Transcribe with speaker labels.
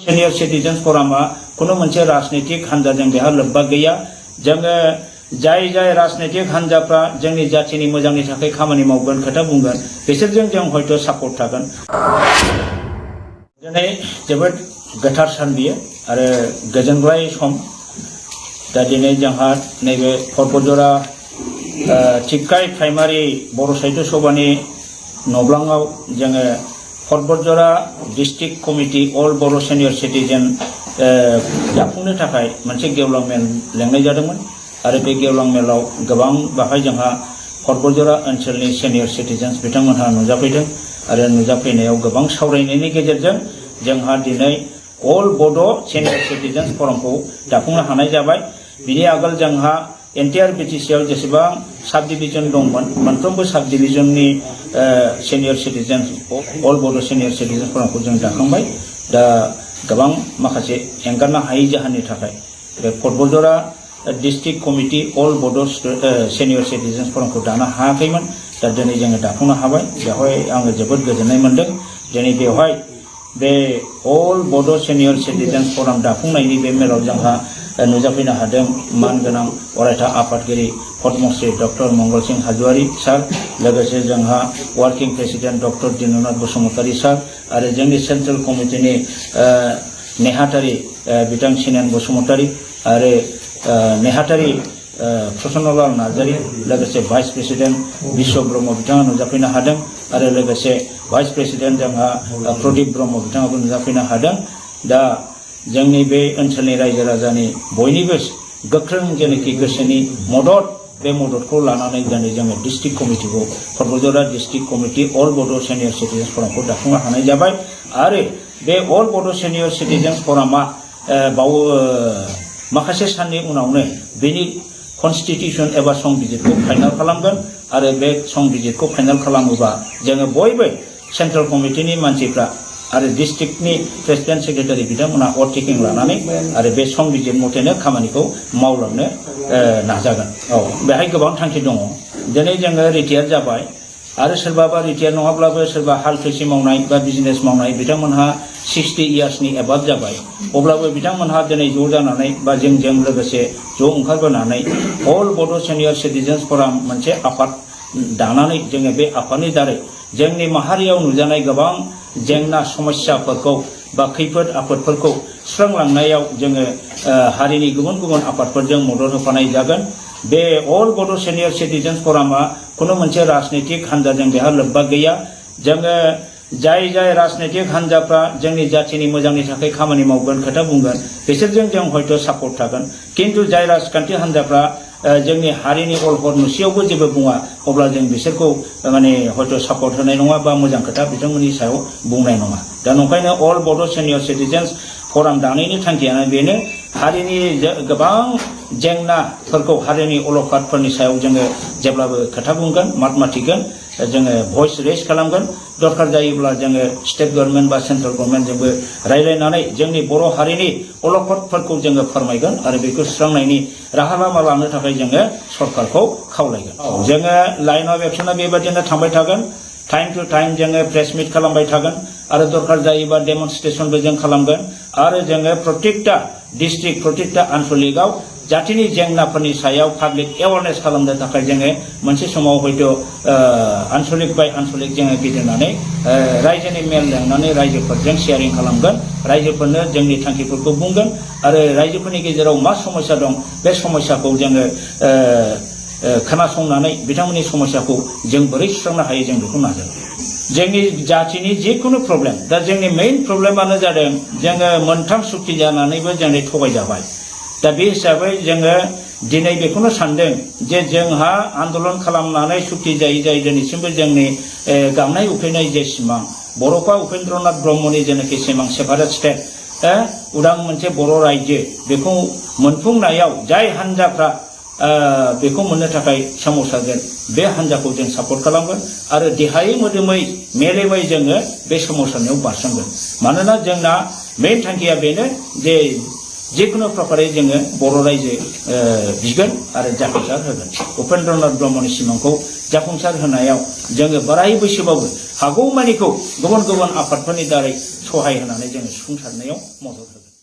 Speaker 1: Senior Citizens Forumआ कुनु मोनसे राजनीतिक हानजाजों बेहा लोब्बा गैया जोङो जाय राजनीतिक हानजाफ्रा जोंनि जाथिनि मोजांनि थाखाय खामानि मावगोन खोथा बुंगोन बिसोरजों जों हयथ' सापर्ट थागोन दिनै जोबोद गोथार सान बियो आरो गोजोनग्लाय सम दा दिनै जोंहा नैबे परबतजरा थिक्काय प्राइमारि बर' साहित्य सभानि नब्लाङाव जोङो परबतजरा डिस्ट्रिक्ट कमिटि अल बर' सेनियर सिटिजेन दाफुंनो थाखाय मोनसे गेवलां मेल लेंनाय जादोंमोन आरो बे गेवलां मेलाव गोबां बाहाय जोंहा परबतजरा ओनसोलनि सेनियर सिटिजेन्स बिथांमोनहा नुजाफैदों आरो नुजाफैनायाव गोबां सावरायनायनि गेजेरजों जोंहा दिनै अल बड' सेनियर सिटिजेन्स फरमखौ दाफुंनो हानाय जाबाय बिनि आगोल जोंहा एनटिआर बिटिसिआव जेसेबां साब डिभिजन दंमोन मोनफ्रोमबो साब डिभिजननि सेनियर सिटिजेन्स अल बड' सेनियर सिटिजेन्स फरमखौ जों दाखांबाय दा गोबां माखासे एंगारनो हायै जाहोननि थाखाय बे परबतजरा डिस्ट्रिक्ट कमिटि अल बड' सेनियर सिटिजेन्स फरमखौ दानो हायाखैमोन दा दिनै जोङो दाफुंनो हाबाय बेवहाय आङो जोबोद गोजोननाय मोनदों दिनै बेवहाय बे अल बड' सेनियर सिटिजेन्स फरम दाफुंनायनि बे मेलाव जोंहा नुजाफैनो हादों मानगोनां अरायथा आफादगिरि पद्मश्री डक्टर मंगल सिंह हाज'वारि सार लोगोसे जोंहा working president doctor Dinanath Basumatary sir आरो जोंनि सेन्ट्रेल कमिटिनि नेहाथारि बिथां सिनेन बसुमतारी आरो नेहाथारि प्रसन्नलाल नार्जारी लोगोसे भाइस प्रेसिडेन्ट बिश्व ब्रह्म बिथाङा नुजाफैनो हादों आरो लोगोसे भाइस प्रेसिडेन्ट जोंहा प्रदीप ब्रह्म बिथाङाबो नुजाफैनो हादों दा जोंनि बे ओनसोलनि रायजो राजानि बयनिबो गोख्रों जेनाखि गोसोनि मदद बे मददखौ लानानै दिनै जोङो डिस्ट्रिक्ट कमिटिखौ परबतजरा डिस्ट्रिक्ट कमिटि अल बड' सेनियर सिटिजेन्स फरमखौ दाफुंनो हानाय जाबाय आरो बे अल बड' सेनियर सिटिजेन्स फरमआ माखासे साननि उनावनो बेनि कनस्टिटिउसन एबा संबिजिरखौ फाइनाल खालामगोन आरो बे संबिजिरखौ फाइनाल खालामोबा जोङो बयबो सेन्ट्रेल कमिटिनि मानसिफ्रा आरो डिस्ट्रिक्टनि प्रेसिडेन्ट सेक्रेटारि बिथांमोना अभारटेकिं लानानै आरो बे संबिजिर मथेनो खामानिखौ मावलांनो नाजागोन बेहाय गोबां थांखि दङ दिनै जोङो रिटायार जाबाय आरो सोरबाबा रिटायार नङाब्लाबो सोरबा हाल खेथि मावनाय बा बिजनेस मावनाय बिथांमोनहा 60 इयार्सनि एबाभ जाबाय अब्लाबो बिथांमोनहा दिनै ज' जानानै बा जोंजों लोगोसे ज' ओंखारबोनानै अल बड' सेनियर सिटिजेन्स फराम मोनसे आफाद दानानै जोङो बे आफादनि दारै जोंनि माहारियाव नुजानाय गोबां जेंना समस्याफोरखौ बा खैफोद आफोदफोरखौ सुस्रांलांनायाव जोङो हारिनि गुबुन गुबुन आफादफोरजों मदद होफानाय जागोन बे अल बड' सेनियर सिटिजेन्स फरामआ कुनु मोनसे राजनीतिक हानजाजों बेहा लोब्बा गैया जोङो जाय राजनीतिक हानजाफ्रा जोंनि जाथिनि मोजांनि थाखाय खामानि मावगोन खोथा बुंगोन बिसोरजों जों हयथ' सापर्ट थागोन किन्तु जाय राजखान्थि हानजाफ्रा जोंनि हारिनि अलखद नुसेयावबो जेबो बुङा अब्ला जों बिसोरखौ माने हयथ' सापर्ट होनाय नङा बा मोजां खोथा बिथांमोननि सायाव बुंनाय नङा दा नंखायनो अल बड' सेनियर सिटिजेन्स फराम दानायनि थांखियानो बेनो हारिनि गोबां जेंनाफोरखौ हारिनि अलखदफोरनि सायाव जोङो जेब्लाबो खोथा बुंगोन मात मातिगोन जोङो भइस रेज खालामगोन दरकार जायोब्ला जोङो स्टेट गभर्नमेन्ट बा सेन्ट्रेल गभर्नमेन्टजोंबो रायज्लायनानै जोंनि बर' हारिनि अलखदफोरखौ जोङो फोरमायगोन आरो बेखौ सुस्रांनायनि राहा लामा लानो थाखाय जोङो सरकारखौ खावलायगोन जोङो लाइन अफ एक्सना बेबादिनो थांबाय थागोन टाइम टु टाइम जोङो प्रेस मिट खालामबाय थागोन आरो दरकार जायोबा डेमनस्ट्रेसनबो जों खालामगोन आरो जोङो प्रत्येकटा डिस्ट्रिक्ट प्रत्येकटा आनसलिकआव जातिनि जेंनाफोरनि सायाव पाब्लिक एवारनेस खालामनो थाखाय जोङो मोनसे समाव हयथ' आनसलिक बाय आनसलिक जोङो गिदिंनानै रायजोनि मेल लेंनानै रायजोफोरजों शेयारिं खालामगोन रायजोफोरनो जोंनि थांखिफोरखौ बुंगोन आरो रायजोफोरनि गेजेराव मा समस्या दं बे समस्याखौ जोङो खोनासंनानै बिथांमोननि समस्याखौ जों बोरै सुस्रांनो हायो जों बेखौ नाजागोन जोंनि जातिनि जिखुनु प्रब्लेम दा जोंनि मेइन प्रब्लेमानो जादों जोङो मोनथाम सुक्ति जानानैबो जोंनि थगायजाबाय दा बे हिसाबै जोङो दिनै बेखौनो सानदों जे जोंहा आन्दलन खालामनानै सुक्ति जायै जायै दिनैसिमबो जोंनि गाबनाय उखैनाय जे सिमां बर'फा उपेन्द्रनाथ ब्रह्मनि जेनाखि सिमां सेपारेट स्टेट उदां मोनसे बर' रायजो बेखौ मोनफुंनायाव जाय हान्जाफ्रा बेखौ मोननो थाखाय सोमावसारगोन बे हान्जाखौ जों सापर्ट खालामगोन आरो देहायै मोदोमै मेलेमै जोङो बे सोमावसारनायाव बारसोमगोन मानोना जोंना मेइन थांखिया बेनो जे जिखुनु प्रकारे जोङो बर' रायजो बिगोन आरो जाफुंसार होगोन उपेन्द्रनाथ ब्रह्मनि सिमांखौ जाफुंसार होनायाव जोङो बोराय बैसोबाबो हागौमानिखौ गुबुन गुबुन आफादफोरनि दारै सहाय होनानै जोङो सुफुंसारनायाव मदद होगोन।